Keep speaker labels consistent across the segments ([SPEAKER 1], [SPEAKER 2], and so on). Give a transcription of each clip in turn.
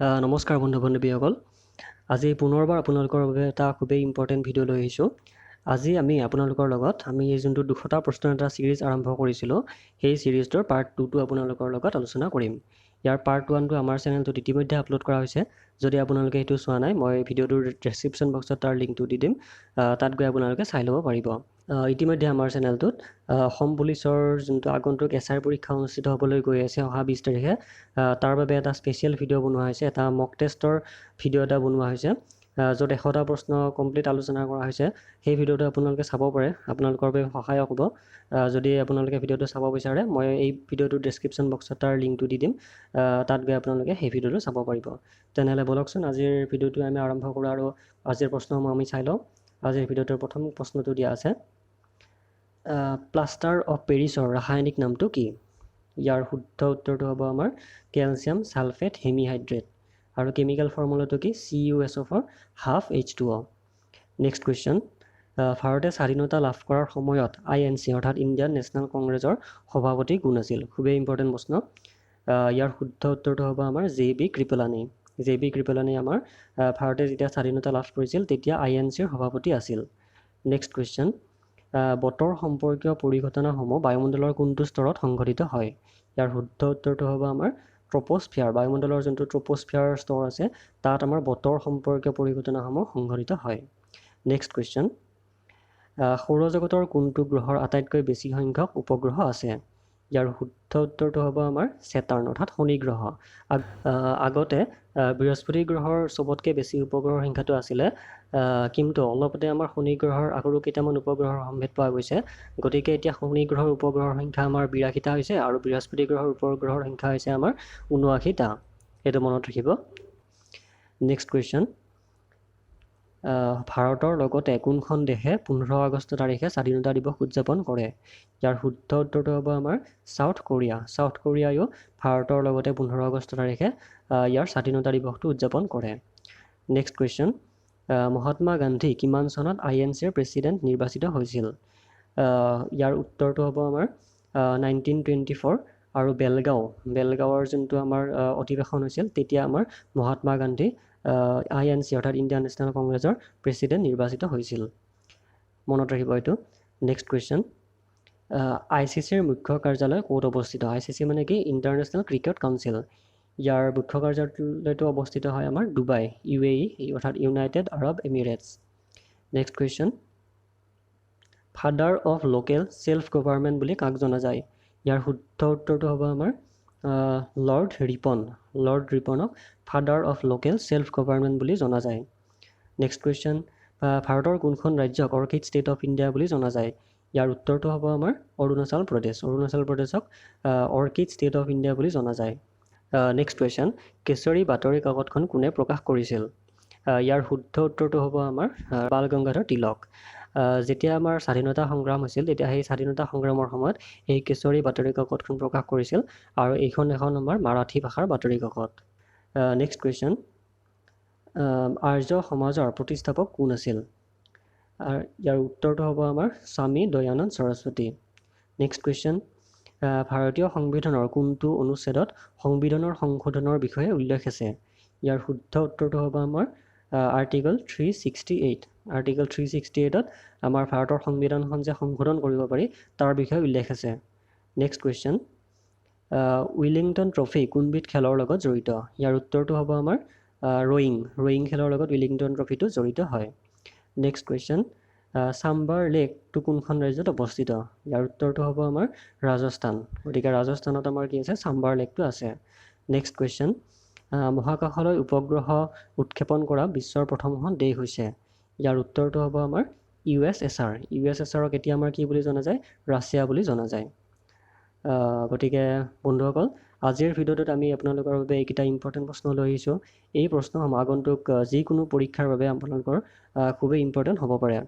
[SPEAKER 1] নমস্কাৰ বন্ধু বান্ধৱীসকল, আজি পুনৰবাৰ আপোনালোকৰ বাবে এটা খুবেই ইম্পৰ্টেণ্ট ভিডিঅ' লৈ আহিছোঁ। আজি আমি আপোনালোকৰ লগত আমি এই যোনটো 200টা প্ৰশ্নৰ এটা ছিৰিজ আৰম্ভ কৰিছিলোঁ, সেই ছিৰিজটোৰ পাৰ্ট 2টো আপোনালোকৰ লগত আলোচনা কৰিম। ইয়াৰ পাৰ্ট 1টো আমাৰ চেনেলটোত ইতিমধ্যে আপলোড কৰা হৈছে। যদি আপোনালোকে সেইটো চোৱা নাই, মই ভিডিঅ'টোৰ ডেছক্ৰিপশ্যন বক্সত তাৰ লিংকটো দি দিম, তাত গৈ আপোনালোকে চাই ল'ব পাৰিব। ইতিমধ্যে আমাৰ চেনেলটোত অসম পুলিচৰ যোনটো আগন্তুক এছ আইৰ পৰীক্ষা অনুষ্ঠিত হ'বলৈ গৈ আছে অহা 20 তাৰিখে, তাৰ বাবে এটা স্পেচিয়েল ভিডিঅ' বনোৱা হৈছে, এটা মক টেষ্টৰ ভিডিঅ' এটা বনোৱা হৈছে, য'ত 100টা প্ৰশ্ন কমপ্লিট আলোচনা কৰা হৈছে। সেই ভিডিঅ'টো আপোনালোকে চাব পাৰে, আপোনালোকৰ বাবে সহায়ক হ'ব। যদি আপোনালোকে ভিডিঅ'টো চাব বিচাৰে, মই এই ভিডিঅ'টোৰ ডেছক্ৰিপশ্যন বক্সত তাৰ লিংকটো দি দিম, তাত গৈ আপোনালোকে সেই ভিডিঅ'টো চাব পাৰিব। তেনেহ'লে ব'লকচোন আজিৰ ভিডিঅ'টো আমি আৰম্ভ কৰোঁ আৰু আজিৰ প্ৰশ্নসমূহ আমি চাই লওঁ। আজিৰ ভিডিঅ'টোৰ প্ৰথম প্ৰশ্নটো দিয়া আছে, প্লাষ্টাৰ অফ পেৰিছৰ ৰাসায়নিক নামটো কি? ইয়াৰ শুদ্ধ উত্তৰটো হ'ব আমাৰ কেলছিয়াম ছালফেট হেমিহাইড্ৰেট আৰু কেমিকেল ফৰ্মুলাটো কি? CuSO4 half H2O। Next question, ভাৰতে স্বাধীনতা লাভ কৰাৰ সময়ত আইএনচি অৰ্থাৎ ইণ্ডিয়ান নেশ্যনেল কংগ্ৰেছৰ সভাপতি কোন আছিল? খুবেই ইম্পৰ্টেণ্ট প্ৰশ্ন। ইয়াৰ শুদ্ধ উত্তৰটো হ'ব আমাৰ J B Kripalani. J B Kripalani আমাৰ ভাৰতে যেতিয়া স্বাধীনতা লাভ কৰিছিল তেতিয়া আই এন চিৰ সভাপতি আছিল। নেক্সট কুৱেশ্যন, বতৰ সম্পৰ্কীয় পৰিঘটনাসমূহ বায়ুমণ্ডলৰ কোনটো স্তৰত সংঘটিত হয়? ইয়াৰ শুদ্ধ উত্তৰটো হ'ব আমাৰ ট্ৰপ'স্ফিয়াৰ। বায়ুমণ্ডলৰ যোনটো ট্ৰপ'স্ফিয়াৰ স্তৰ আছে তাত আমাৰ বতৰ সম্পৰ্কীয় পৰিঘটনাসমূহ সংঘটিত হয়। নেক্সট কুৱেশ্যন, সৌৰজগতৰ কোনটো গ্ৰহৰ আটাইতকৈ বেছি সংখ্যক উপগ্ৰহ আছে? ইয়াৰ শুদ্ধ উত্তৰটো হ'ব আমাৰ ছেটাৰ্ণ অৰ্থাৎ শনি গ্ৰহ। আগতে বৃহস্পতি গ্ৰহৰ চবতকৈ বেছি উপগ্ৰহৰ সংখ্যাটো আছিলে, কিন্তু অলপতে আমাৰ শনি গ্ৰহৰ আৰু কেইটামান উপগ্ৰহৰ সম্ভেদ পোৱা গৈছে। গতিকে এতিয়া শনি গ্ৰহৰ উপগ্ৰহৰ সংখ্যা আমাৰ 82টা হৈছে আৰু বৃহস্পতি গ্ৰহৰ উপগ্ৰহৰ সংখ্যা হৈছে আমাৰ 79টা। এইটো মনত ৰাখিব। নেক্সট কুৱেশ্যন, ভাৰতৰ লগতে কোনখন দেশে 15 আগষ্ট তাৰিখে স্বাধীনতা দিৱস উদযাপন কৰে? ইয়াৰ শুদ্ধ উত্তৰটো হ'ব আমাৰ চাউথ কোৰিয়া। চাউথ কোৰিয়ায়ো ভাৰতৰ লগতে 15 আগষ্ট তাৰিখে ইয়াৰ স্বাধীনতা দিৱসটো উদযাপন কৰে। নেক্সট কুৱেশ্যন, মহাত্মা গান্ধী কিমান চনত আই এন চিৰ প্ৰেচিডেণ্ট নিৰ্বাচিত হৈছিল? ইয়াৰ উত্তৰটো হ'ব আমাৰ 1924 আৰু বেলগাঁৱৰ যোনটো আমাৰ অধিৱেশন হৈছিল তেতিয়া আমাৰ মহাত্মা গান্ধী আই এন চি অৰ্থাৎ ইণ্ডিয়ান নেশ্যনেল কংগ্ৰেছৰ প্ৰেচিডেণ্ট নিৰ্বাচিত হৈছিল। মনত ৰাখিব এইটো। নেক্সট কুৱেশ্যন, I C চিৰ মুখ্য কাৰ্যালয় ক'ত অৱস্থিত? I C C মানে কি? International cricket council. ইয়াৰ মুখ্য কাৰ্যালয়টো অৱস্থিত হয় আমাৰ ডুবাই, ইউ এ ই অৰ্থাৎ United Arab Emirates. Next question, father of local self government বুলি কাক জনা যায়? ইয়াৰ শুদ্ধ উত্তৰটো হ'ব আমাৰ লৰ্ড ৰিপন। লৰ্ড ৰিপনক father of local self government বুলি জনা যায়। নেক্সট কুৱেশ্যন, ভাৰতৰ কোনখন ৰাজ্যক অৰ্কিড ষ্টেট অফ ইণ্ডিয়া বুলি জনা যায়? ইয়াৰ উত্তৰটো হ'ব আমাৰ অৰুণাচল প্ৰদেশ। অৰুণাচল প্ৰদেশক অৰ্কিড ষ্টেট অফ ইণ্ডিয়া বুলি জনা যায়। নেক্সট কুৱেশ্যন, কেশৰী বাতৰি কাকতখন কোনে প্ৰকাশ কৰিছিল? ইয়াৰ শুদ্ধ উত্তৰটো হ'ব আমাৰ বাল গংগাধৰ তিলক। যেতিয়া আমাৰ স্বাধীনতা সংগ্ৰাম হৈছিল তেতিয়া সেই স্বাধীনতা সংগ্ৰামৰ সময়ত এই কেশৰী বাতৰি কাকতখন প্ৰকাশ কৰিছিল আৰু এইখন এখন আমাৰ মাৰাঠী ভাষাৰ বাতৰি কাকত। নেক্সট কুৱেশ্যন, আৰ্য সমাজৰ প্ৰতিষ্ঠাপক কোন আছিল? ইয়াৰ উত্তৰটো হ'ব আমাৰ স্বামী দয়ানন্দ সৰস্বতী। নেক্সট কুৱেশ্যন, ভাৰতীয় সংবিধানৰ কোনটো অনুচ্ছেদত সংবিধানৰ সংশোধনৰ বিষয়ে উল্লেখ আছে? ইয়াৰ শুদ্ধ উত্তৰটো হ'ব আমাৰ আৰ্টিকল 368। আৰ্টিকল 368ত আমাৰ ভাৰতৰ সংবিধানখন যে সংশোধন কৰিব পাৰি তাৰ বিষয়ে উল্লেখ আছে। নেক্সট কুৱেশ্যন, উইলিংটন ট্ৰফি কোনবিধ খেলৰ লগত জড়িত? ইয়াৰ উত্তৰটো হ'ব আমাৰ ৰয়িং। ৰয়িং খেলৰ লগত উইলিংটন ট্ৰফিটো জড়িত হয়। নেক্সট কুৱেশ্যন, চাম্বাৰ লেকটো কোনখন ৰাজ্যত অৱস্থিত? ইয়াৰ উত্তৰটো হ'ব আমাৰ ৰাজস্থান। গতিকে ৰাজস্থানত আমাৰ কি আছে? চাম্বাৰ লেকটো আছে। নেক্সট কুৱেশ্যন, মহাকাশলৈ উপগ্ৰহ উৎক্ষেপণ কৰা বিশ্বৰ প্ৰথমখন দেশ হৈছে? ইয়াৰ উত্তৰটো হ'ব আমাৰ U S S R. U S S আৰক এতিয়া আমাৰ কি বুলি জনা যায়? ৰাছিয়া বুলি জনা যায়। গতিকে বন্ধুসকল, আজিৰ ভিডিঅ'টোত আমি আপোনালোকৰ বাবে এইকেইটা ইম্পৰ্টেণ্ট প্ৰশ্ন লৈ আহিছোঁ। এই প্ৰশ্নসমূহ আগন্তুক যিকোনো পৰীক্ষাৰ বাবে আপোনালোকৰ খুবেই ইম্পৰ্টেণ্ট হ'ব পাৰে।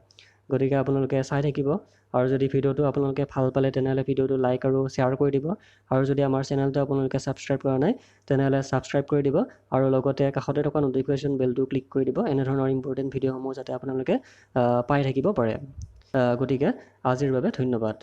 [SPEAKER 1] গতিকে আপোনালোকে চাই থাকিব আৰু যদি ভিডিঅ'টো আপোনালোকে ভাল পালে তেনেহ'লে ভিডিঅ'টো লাইক আৰু শ্বেয়াৰ কৰি দিব আৰু যদি আমাৰ চেনেলটো আপোনালোকে ছাবস্ক্ৰাইব কৰা নাই তেনেহ'লে ছাবস্ক্ৰাইব কৰি দিব আৰু লগতে কাষতে থকা ন'টিফিকেশ্যন বেলটো ক্লিক কৰি দিব, এনেধৰণৰ ইম্পৰ্টেণ্ট ভিডিঅ'সমূহ যাতে আপোনালোকে পাই থাকিব পাৰে। গতিকে আজিৰ বাবে ধন্যবাদ।